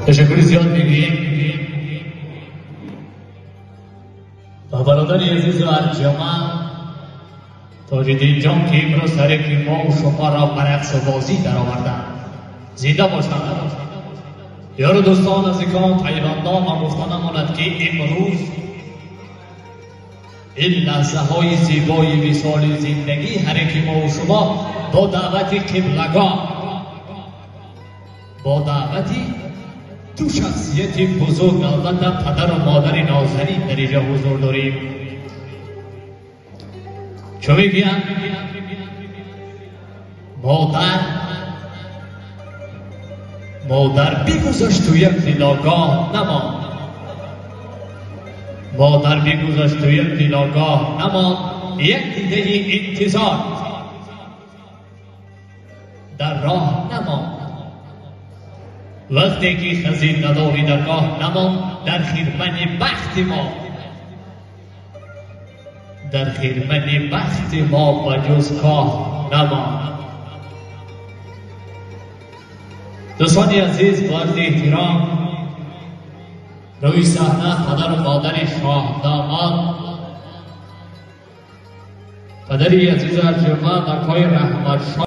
Ташаккури зиёд мегӯем ба бародари азизу арҷуманд Тоҷиддинҷон, ки имрӯз тариқи мо шуморо ба рақсу бозӣ дароварданд. Зинда бошанд. Ёру дӯстон, наздикон, пайвандон, ва гуфта намонад, ки имрӯз ин лаҳзаҳои зебои висоли зиндагӣ ҳар яки мову шумо бо даъвати қиблагоҳ, бо даъвати ду шахсияти бузург, албатта падару модари нозанин, дар инҷо ҳузур дорем. Чун мегӯянд, модар бигузашту як дилогоҳ намонд, модар бигузашту як дилогоҳ намонд, як дидаи интизор дар роҳ намонд. Вақте ки хазинадори даргоҳ намонд, дар хирмани бахти мо, дар хирмани бахти мо ба ҷуз коҳ намонд. Дӯстони азиз, бо арзи эҳтиром, рӯи саҳна падару модари шоҳдомод, падари азизу арҷуманд акои Раҳматшоҳ.